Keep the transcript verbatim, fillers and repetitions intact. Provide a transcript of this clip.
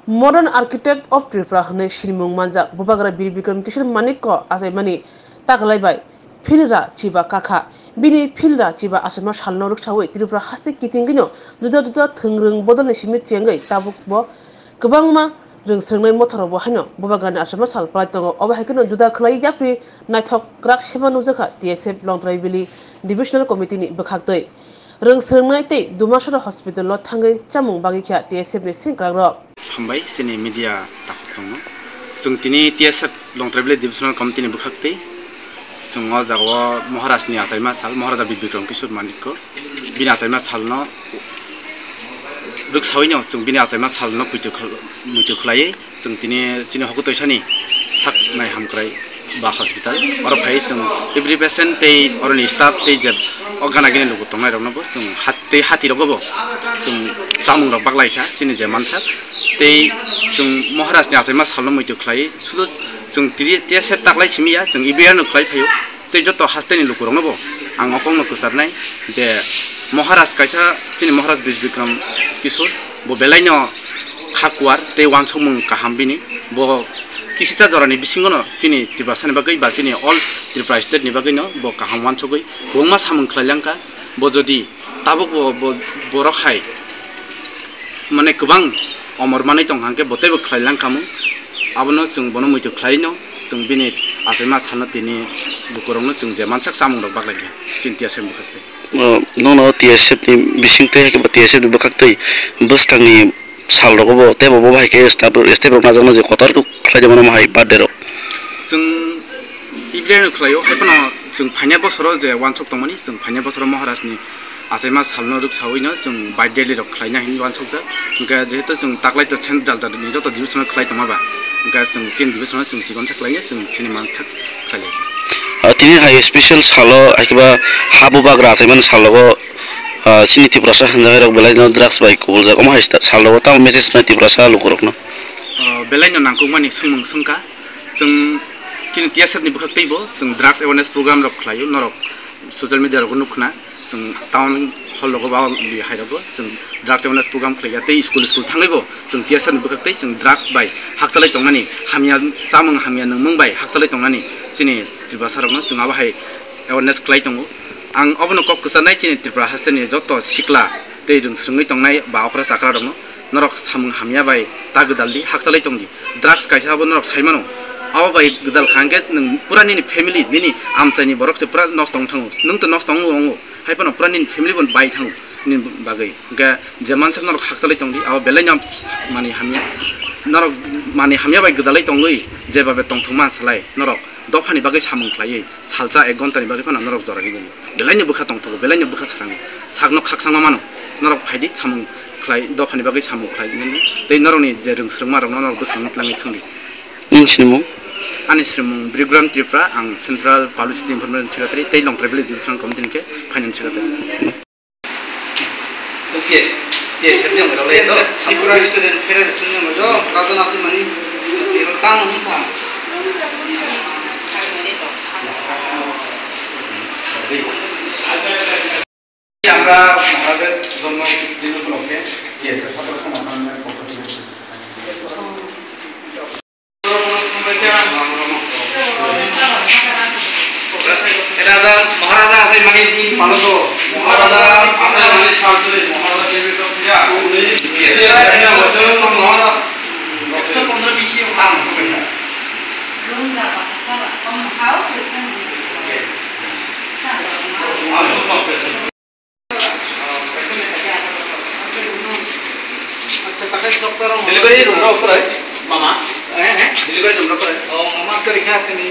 Modern Architect of Tripura hwnwi sinimung manjak Bubagra Bir Bikram Kishore Manikko achaimani taklai bai philra chiba kakha. Bini philra chiba achaima salno rwksawi Tripura haste kitingwino juda juda thwngrwng bodolni simi chengwi tabukbo kwbangma rwngsrwngnai motharokbo haino Bubagrani achaima sal palai tongo. Obo hai kheno juda khlai yapri naithok kwrak sema nukjakha T S F Longtrai Valley Divisional Committee ni bwkhaktwi. Rwngsrwngnai tei Dumasora hospital-o thangwi chamung bagwi kha T S F ni sengkrakrok. Hambai chini media takhuk tongno. Chwng tini T S F Longtrai Valley Divisional Committee ni bwkhaktwi chwng o jagao Maharaj ni achaima sal, Maharaja Bir Bikram Kishore Manikko bini achaima salno rwksawino chwng bini achaima salno muitu khwlaiwi chwng tini chini hokotwi sani sak nai hamkrai ba hospital. Oro phai chwng every patient tei oroni staff tei je o gana gini luku tongnai rokno bo chwng hat tei hati rogo bo chwng chamung rok baklai kha chini je mansak tei chwng Maharaj ni achaima salno muitu khlai sudu chwng tiri tiya set taklai simi ya chwng E B R no khlai phaio. Tei joto hasteni lukurokno bo ang o kokno kwcharnai je Maharaj kaisa chini Maharaj Bij Bikram Kishore bo belaino kha kuar tei uansukmung kaham bini. Bo kisisa jorani bisingono chini Tiprasani bagwi ba chini all Tripura state ni bagwino bo kaham uansugwi kwbangma samung khlai langkha. Bo jodi tabuk bo, bo, borok hai mane kwbang omor manwi tong hangkhe bo teibo khlai langkhamung. Abono chwng bono muitu khlaino chwng bini achaima salno tini lukurokno chwng je mansak chamung rok baklai kha chini T S F ni bwkhak tei. O, nono T S F ni bising tei hai khe bo T S F ni bwkhak tei bwskangni sal rogo bo teibo bo hai khe step, step rok najakna je kotor khe khlai de mano hai birthday rok. Chwng Ibrahim khlaio hai phano chwng phaina bosoro je uansuk tongmani chwng phaina bosoro Maharaj ni achaima salno rwksawino chwng birthday rok khlaina hinwi uansukjak. Hwnkhe jehetu chwng taklai to sen jal jal ni joto division khlai tongma ba, hwnkhe chwng chini division chwng chikon sa khlaio chwng chini mansak khlaio. Ah, tini hai special salo akiba ha bubagra achaimani salogo, ah, chini Tiprasa hanjagai rok belai no drugs bai kubuljak omo hai salogo tamo message nai Tiprasa lukurokno? Ah, belai no nangkukmani swngmung swngkha chwng chini T S F ni bwkhak teibo chwng drugs awareness program rok khlaio norok social media rogo nukkhna. Chwng town hall rogo ba li hai rogo chwng drugs awareness program khlaiya tei school school thangwibo chwng T S F ni bwkhak tei chwng drugs bai hakchalai tongnani hamya chamung hamya nungmung bai hakchalai tongnani chini Tiprasa rokno chwng abo hai awareness khlai tongo. Ang obono kok kwcharnai chini Tripura hasteni joto sikla tei rwngsrwngwi tongnai ba okra chakra rokno norok samung hamya bai ta gwdal di hakchalai tong di. Drugs kaisa abo norok sai mano. Abo bai gwdal kha hwnkhe nwng pura nini family, nini amchaini borok se pura nosto wng thango. Nwng to nosto wng wng hai phano pura nini family bo bai thango nini bagwi. Hwnkhe je mansak norok hakchalai tong di, abo belai no mani hamya. Norok mani hamya bai gwdalai tongwi je babe tongthokma salai norok dophani bagwi samung khlaiwi salsa ek ghontani bagwi phano norok jora rigwi. Belaino bwkha tongthogo, belaino bwkha swrango. Sakno khakchangma mano. Norok phaidi samung khlai, dophani bagwi samung khlai nini. Tei norokni je rwngsrwngma rokno norok bwskango twlangwi thangdi. Nini sinimung? Ani sinimung Brigram Tripura, ang Central Publicity Information Secretary tei Longtrai Valley Division Committee ni khe Finance Secretary. Yes, yes, Tripura Student Federation ni mo jo, Rajan Asimani, tang hum kha. আমরা মহারাজের জন্মদিন উপলক্ষে টিএসএ ছাত্র সংগঠনের পক্ষ থেকে এটা মহারাজা আছে মানে কি পালক মহারাজা আছে মানে সার্জরি মহারাজা টিএসএ মহারাজা একশো পনেরো বিশ নাম হবে না। Delivery room ro operai, mama. Eh, eh. Delivery room ro operai. Oh, mama, kari kha kani.